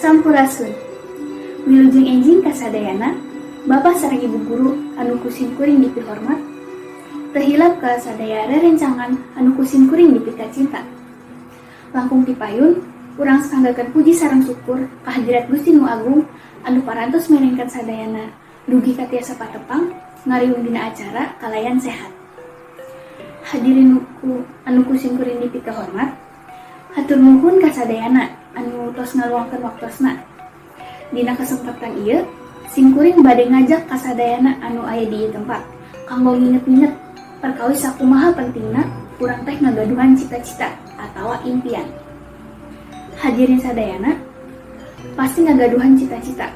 Sampurasun. Wilujeng enjing kasadayana, Bapak sareng Ibu guru anu ku simkuring dipihormat. Teu hilap ka sadaya rerencangan anu ku simkuring dipikacinta. Langkung tipayun, urang sanggakeun puji sareng syukur kahadirat Gusti Nu Agung anu parantos merengkeun sadayana dugi ka tiasa patepang ngariung dina acara kalayan sehat. Hadirin anu ku simkuring dipikahormat, hatur nuhun ka sadayana anu tos ngaluangkeun waktosna. Dina kesempatan ieu, simkuring bade ngajak kasadayana anu aya di ieu tempat kanggo nginget-nginget perkawis sakumaha pentingna urang teh ngagaduhan cita-cita atawa impian. Hadirin sadayana pasti ngagaduhan cita-cita.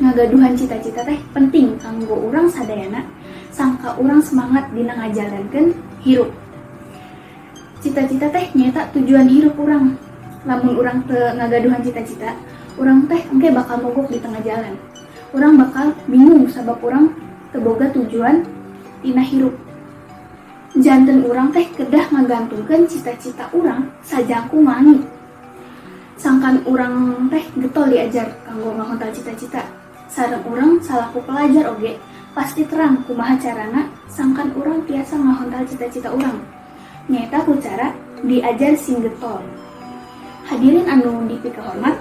Ngagaduhan cita-cita teh penting kanggo urang sadayana sangkan urang semangat dina ngajalankeun hirup. Cita-cita teh nyaeta tujuan hirup urang. Lamun urang teu ngagaduhan cita-cita, urang teh engke bakal mogok di tengah jalan. Urang bakal bingung sabab urang teu boga tujuan dina hirup. Janten urang teh kedah ngagantungkeun cita-cita urang sajangkung langit. Sangkan urang teh getol diajar kanggo ngahontal cita-cita. Sareng urang salaku pelajar oge pasti terang kumaha carana sangkan urang tiasa ngahontal cita-cita urang. Nyaeta ku cara diajar sing getol. Hadirin anu dipikahormat,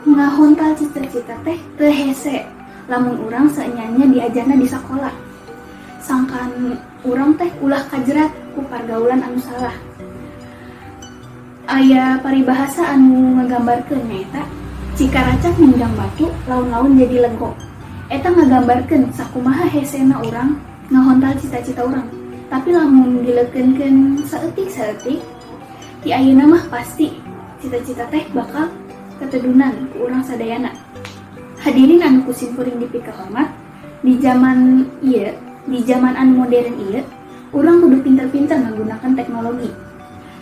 ngahontal cita-cita teh teu hese lamun urang saenyanya diajarna di sakola. Sangkan urang teh ulah kajerat ku pargaulan anu salah. Aya paribahasa anu ngagambarkeun, nyaeta "Cikaracak ninggang batu, laun-laun jadi lego." Eta ngagambarkeun sakumaha hesena urang ngahontal cita-cita urang. Tapi lamun dilekeunkeun saeutik-saeutik di ayeuna mah, pasti cita-cita teh bakal ketedunan ku urang sadayana. Hadirin anu ku simkuring dipikahormat, di zaman ieu, di zaman anu modern ieu, urang kudu pinter-pinter menggunakan teknologi.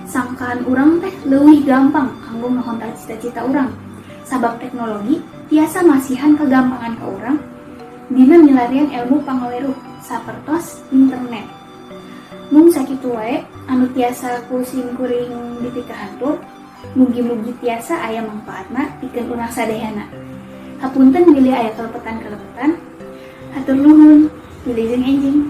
Sangkan urang teh leuwih gampang kanggo ngahontal cita-cita urang. Sabab teknologi tiasa masihan kegampangan ke urang dina milarian ilmu pangaweruh sapertos internet. Mung sakitu wae anu tiasa ku simkuring dipikahantur, mugi-mugi tiasa aya mangpaatna pikeun urang sadayana. Hapunten bilih aya kelepetan-kelepetan. Hatur nuhun, wilujeng enjing.